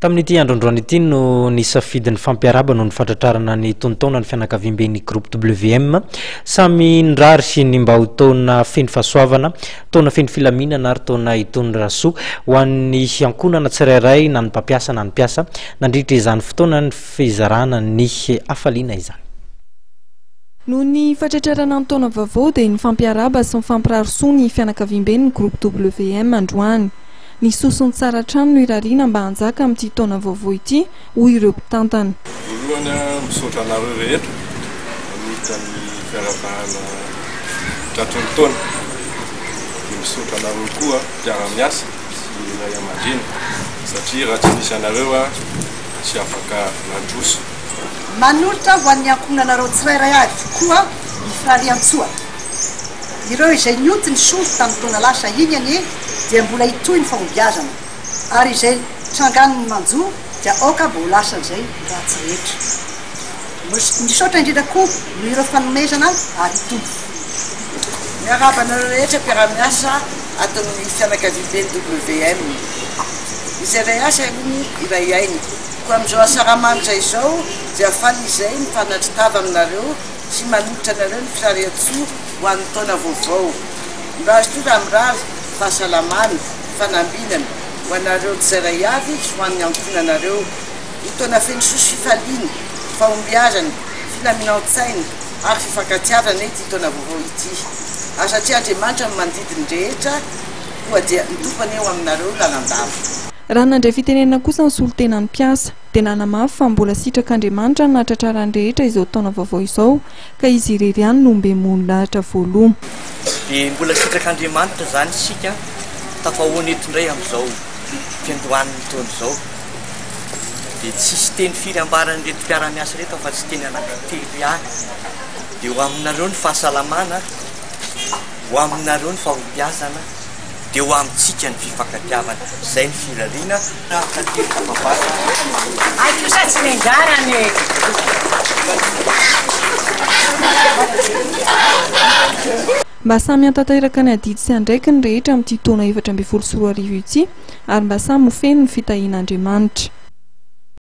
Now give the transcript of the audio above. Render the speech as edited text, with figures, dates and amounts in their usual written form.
Tamin'ity andro androany ity no nisafidy ny fampiarahaba noho ny fatratrarana ny tonon-taona ny fianakaviamben'ny Groupe WM. Samy nirary ny mba ho taona feno fahasoavana, taona feno filaminana ary taona hitondra soa ho an'ny ankohonana tsirairay na ny mpampiasa na ny mpiasa nandritra izany fotoana ny fizarana ny hafaliana izany. Noho ny fatratrarana ny taona vaovao dia nifampiarahaba sy nifampirary soa ny fianakaviamben'ny Groupe WM androany. Ny soa sy ny tsara hatrany no irariana mba hanjaka amin'ity taona vaovao ity, hoy ireo mpitantana. Voalohany misaotra anareo rehetra nanolotra ny fiarahabana tratry ny taona. Dia misaotra anareo koa mpiara-miasa sy ray aman-dreny satria raha tsy nisy anareo tsy afaka nandroso. Manolotra ho an'ny ankohonanareo tsirairay avy koa ny firarian-tsoa. Ireo izay nioty ny soa tamin'ny taona lasa iny anie dia mbola hitohy ny fahombiazana, ary izay trangan'ny manjo dia aoka mba ho lasan'izay ratsy rehetra. Misaotra indrindra koa noho ireo fanomezana ary hitombo. Miarahaba anareo rehetra mpiara-miasa ato amin'ny fianakaviamben'ny WM. Izay iray asa hono iray aina. Koa amin'izao asaramanitra izao dia faly izay mifanatri-tava aminareo sy manolotra anareo ny firarian-tsoa ho an'ny taona vaovao. Mirary soa raha mirary fahasalamana, fanambinana, ho anareo tsirairay avy sy ho an'ny ankohonanareo. Ho taona feno soa sy fifaliana, fahombiazana, filaminan-tsaina ary fifankatiavana anie ity taona vaovao ity. Ary satria Andriamanitra no mandidy ny rehetra, koa dia ny Tompo anie ho aminareo lalandava. Raha nandray fitenenana kosa ny solontenan'ny mpiasa, dia nanamafy fa mbola sitrak'Andriamanitra ny nahatratraran'ny rehetra izao taona vaovao izao, ka izy irery ihany no omem-boninahitra voaloha. Dia mbola sitrak'Andriamanitra izany isika tafahoana eto indray amin'izao fiandohan'ny taona izao. Dia tsisy teny firy ambaran'ireto mpiara-miasa ireto afa-tsy teny anankitelo ihany. Dia ho aminareo ny fahasalamana, ho aminareo ny fahombiazana, dia ho amintsika ny fifankatiavana. Izay ny firariana. Hay kosa tsy niangarana e! Mba samy hantanteraka ny adidy sy andraikiny rehetra amin'ity taona 2014 ity ary mba samy ho feno ny fitahian'Andriamanitra.